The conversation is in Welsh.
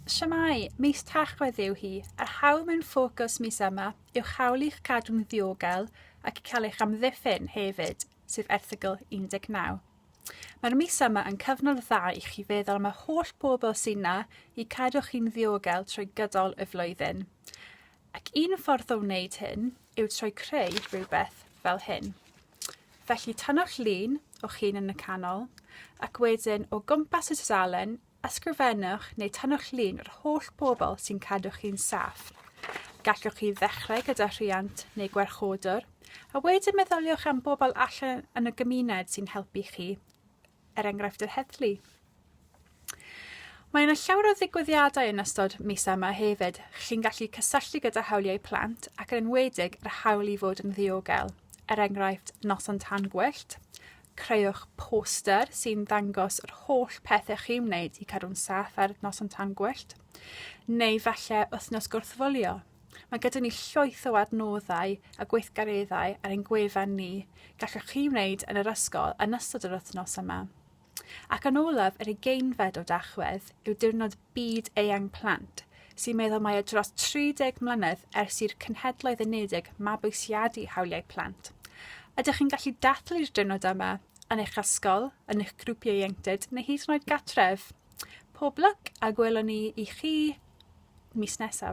Shwmae, mis Tachwedd yw hi, a'r hawl mewn ffocws mis yma yw'ch hawl i'ch cadw'n ddiogel ac i cael eich amddiffyn hefyd, sef erthygl 19. Mae'r mis yma yn cyfnod dda i chi feddwl am y holl bobl sy'n na i cadw chi'n ddiogel trwy gydol y flwyddyn. Ac un ffordd o wneud hyn yw trwy creu rhywbeth fel hyn. Felly tynnwch lun o'ch hun yn y canol, ac wedyn o gwmpas y tudalen Ysgrifennwch neu tynnwch lun yr holl bobl sy'n cadw chi'n saff. Gallwch chi ddechrau gyda rhiant neu gwarchodwr, a wedyn meddyliwch am bobl allan yn y gymuned sy'n helpu chi, er enghraifft yr heddlu. Mae yna llawer o ddigwyddiadau yn ystod mis yma hefyd. Chi'n gallu cysylltu gyda hawliau plant ac yn enwedig yr hawl i fod yn ddiogel. Er enghraifft, noson tan gwyllt, Creuwch poster sy'n dangos yr holl pethau chi'n wneud i cadw'n saff ar noson tân gwyllt. Neu falle wythnos gwrthfwlio. Mae gyda ni llwyth o adnoddau a gweithgareddau ar ein gwefan ni gallwch chi wneud yn yr ysgol yn ystod yr wythnos yma. Ac yn olaf, yr ugeinfed o Dachwedd yw Diwrnod Byd Eang Plant, sy'n meddwl mai y dros 30 mlynedd ers i'r Cenhedloedd Unedig mabwysiadu hawliau plant. Ydych chi'n gallu dathlu'r diwrnod yma yn eich ysgol, yn eich grŵp ieuenctid neu hyd yn oed gartref? Pob lwc a gwelwn ni i chi mis nesaf.